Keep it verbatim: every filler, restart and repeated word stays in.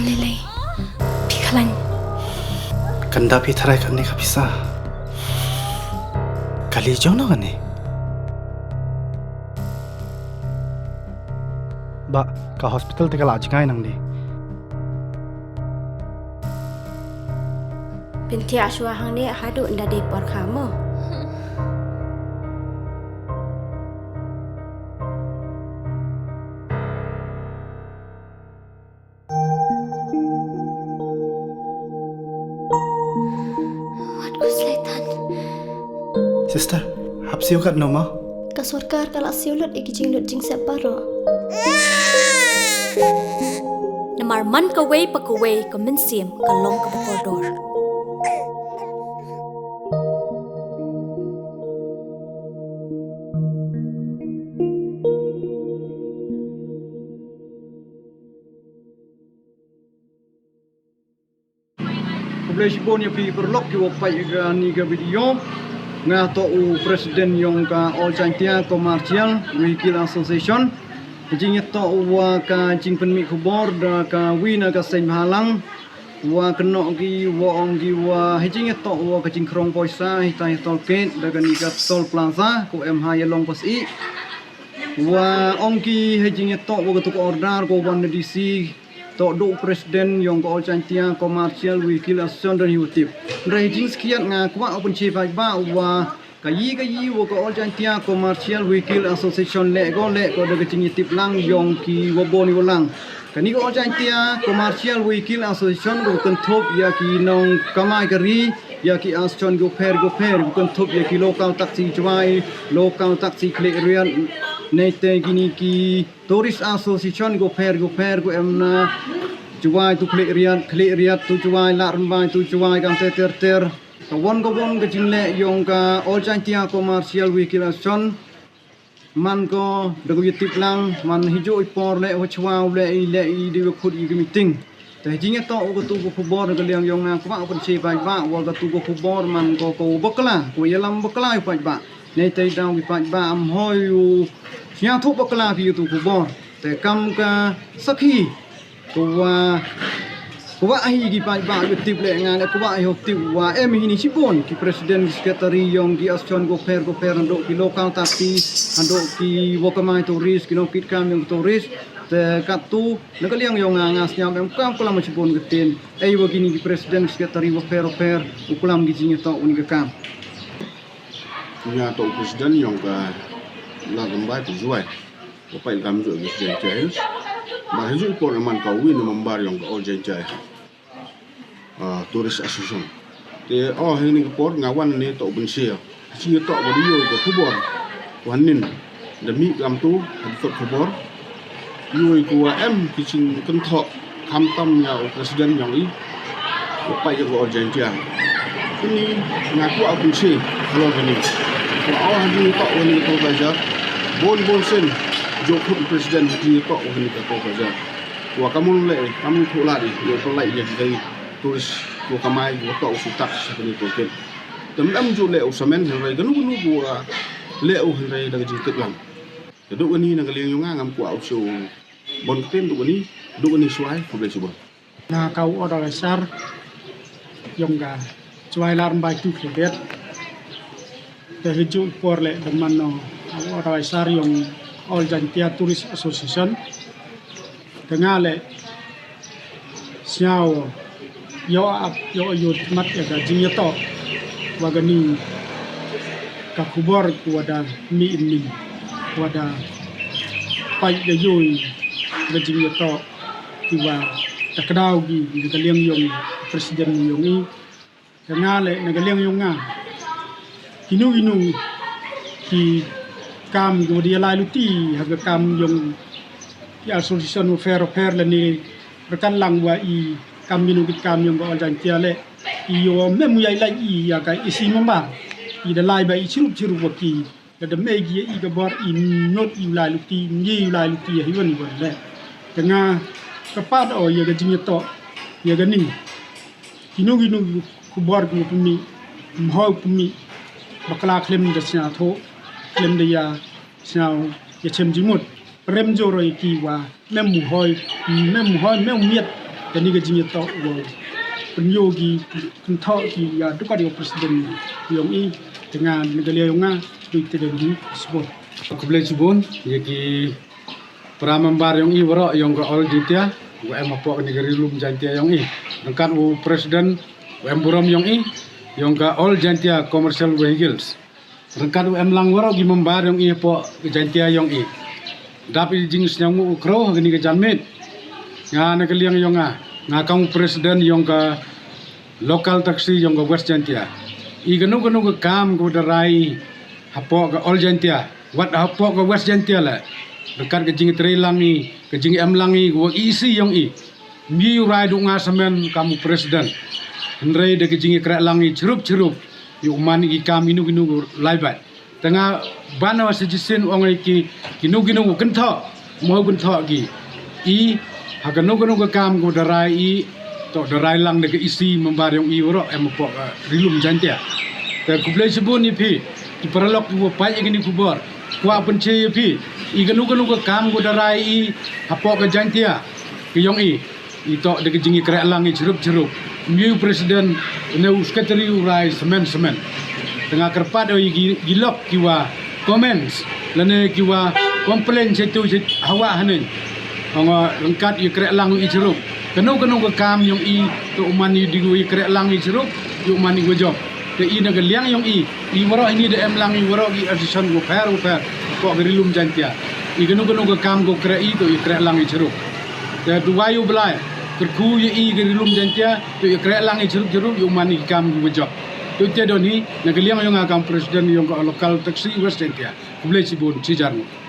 Lei lei. Phi khlañ. Kanda phi tharai kane ka pisa. Kali jong no kane. Ba ka hospital te ka la jngai nang di. Pynthiah shuwa hangne haduh nda dei por kha mo. Wat ku slaitan. Sister, hap siew kat no ma? Ka sorkar ka la siew lut i ki jinglut jingsep baroh. Namar man kawei pa kawei ka mynsiem ka long kaba kordor. Khublei shibun ya phi paralok ki wa peit ya kani ka video. Nga toh u president yong ka All Jaiñtia Commercial Vehicle Association. Hei jingtoh wa ka jingpynmih khubor da ka wi na ka seng bhalang, wa kynnoh ki wa ong ki wa hei jingtoh wa ka jingkhrong poisa hei tai toll gate da kani ka toll plaza ko em ha Ialong Pasyih. Wa ong ki hei jingtoh wa ka tu ka order ko wan na D C, toh du president yong ka All Jaiñtia Commercial Vehicle Association da ni wa tip. Hynrei hei jingskhiat nga kwah u pynchai paidbah wa ka yi ka yi wa ka All Jaiñtia Commercial Vehicle Association leh ko leh ko da ka jingtip lang yong ki wa bun i wa lang. Kani ka All Jaiñtia Commercial Vehicle Association ko kynthup ya ki nongkamai ka ri, ya ki association ko pher ko pher, ko kynthup ya ki local taxi Jowai, local taxi Khliehriat, neite kini ki tourist association ko pher ko pher ko em na Jowai to Khliehriat, Khliehriat to Jowai, Lahranbai to Jowai, kamte ter ter. Ka wan ka wan ka jingleh yong ka All Jaiñtia Commercial Vehicle Association. Man ko da ko ya tip lang, man hijooh i por leh wa chwa leh i leh i di wa khut i ka meeting. Te hei jingtoh wa ka tu ka khubor ka liang yong nga kwah u pynchai paidbah wa ka tu ka khubor man ko ko bakla, ko yalam bakla i paidbah. Neite daw ki paidbah am hoi u sñiawthuh bakla ki tu khubor. Te kam ka sakhi ko wa, ko wa hi ki paidbah u tip leh nga leh ko wa hi u tip wa em hi ni chibun ki president, ki secretary yong ki association ko pher ko pher, haduh ki local taxi, haduh ki wa kamai tourist, ki nongkit kam yong tourist. Te katu na ka liang yong nga nga sñiaw em kam klam chibun ka tin. Ei wa kini ki president, secretary wa pher wa pher u klam ki jingtoh u ni ka kam. Nga toh u president yong ka Lahranbai to Jowai. Wa pait kam jooh ka Jaiñtia Hills. Ba hijooh i por man ka wi na member yong ka All Jaiñtia, ah, Tourist Association. Te o hei ni ka por nga wan ni toh u pynshai. Chi toh wa di yoh ka khubor wa nin da mih kam tu ha di toh khubor. Yoh i ko wa em ki jingkynthoh khamtam ya u president yong i wa pait ya ka All Jaiñtia. Kini nga kwah u pynshai halor kani. Wa o ha jingtoh wa ni ka toll plaza, bun bun sien jooh khut u president ha jingtoh wa ni ka toll plaza. Wa kamon leh, kamon thoh lad i, yoh pynlait ya ki tourist wa kamai wa toh u sutak sa kani toll gate. Te em jooh leh u samen hynrei kanu kanu ko wa leh u hynrei da ka jingtip lang. Te du kani na ka liang yong nga ngam kwah u shu bon ktien du kani, du kani Jowai, khublei chibun. Na ka u order sar yong ka Jowai Lahranbai to Khliehriat. Te hijooh i por leh da man no u order sar yong All Jaiñtia Tourist Association. Te nga leh sñiaw yoh ap yoh yoh mat ya ka jingyatoh wa kani ka khubor ko wa da mih ni, wa da pait da yoh i ka jingyatoh ki wa da kdaw ki na ka liang yong president yong i. Te nga leh na ka liang yong nga, kinu kinu ki kam ki wa da yalai luti ha ka kam yong ki association wa pher wa pher lane rkan lang wa i kam kinu ki kam yong ka All Jaiñtia leh i yoh mem u yalai i ya ka isi member i da lai ba i chirup chirup wa ki. Lada mei ki ya i ka bor i nod i u lai luti, ngi u lai luti ya hi wan i wan leh. Te nga ka pat o ya ka jingyatoh ya kani. Kinu kinu ki khubor ki pynmih, mhoi pynmih bakla khlem da sñiawthuh, khlem da ya sñiaw ya chem jingmut. Rem jooh ro ya ki wa mem u hoi, mem u hoi, mem u miat. Kani ka jingyatoh wow pynyoo ki, kynthoh ki ya du kat ya u president yong i, te nga na ka liang yong nga, du i te da ni sbun. Khublei chibun ya ki para member yong i waroh yong ka All Jaintia wa em hapoh kani ka Ri Lum Jaintia yong i. Ryngkat u president wa em burom yong i yong ka All Jaintia Commercial Vehicles. Ryngkat u em lang waroh ki member yong i hapoh ka Jaintia yong i. Dap i jingsñiawngooh u khroo ha kani ka janmiet. Nga na ka liang yong nga, nga kam u president yong ka local taxi yong ka West Jaintia. I kano kano ka kam kawa da rai hapoh ka All Jaintia, wat hapoh ka West Jaintia le, ryngkat ka jingtrei lang i, ka jingem lang i, kawa i isi yong i, ym ye u rai du nga samen kam u president. Hynrei da ka jingyakreh lang i chirup chirup, yow man i ki kam kino kino ko lai bait. Te nga ban wa suggestion ong i ki, kino kino ko kynthoh, mo kynthoh ki. I, ha kano kano ka kam ko da rai i, toh da rai lang da ka isi member yong i waroh em hapoh ka Ri Lum Jaintia. Te khublei chibun ya phi ki paralok kiwa pait ya kini khubor. Kwah pynche ya phi, i kano kano ka kam ko da rai i hapoh ka Jaintia ka yong i, i toh da ka jingyakreh lang i chirup chirup. Ym ye u president ne u secretary u rai samen samen. Te nga kyrpad o ya ki, ki lok kiwa comments lane kiwa complain chatu chat hawa haneng. Ong o ryngkat yakreh lang i chirup. Kano kano ka kam yong i, toh u man i di ko yakreh lang i chirup, yow man i wa jop. Te i na ka liang yong i, i waroh ini da em lang i waroh ki association wapher wapher hapoh ka Ri Lum Jaintia. I kano kano ka kam ko kreh i, toh yakreh lang i chirup. Te duwai u Blai, kyrkhu ya i ka Ri Lum Jaintia, toh yakreh lang i chirup chirup, yow man i ki kam ki wa jop. Toh te don hi na ka liang yong nga kam president yong ka local taxi West Jaintia. Khublei chibun, chi jar ngut.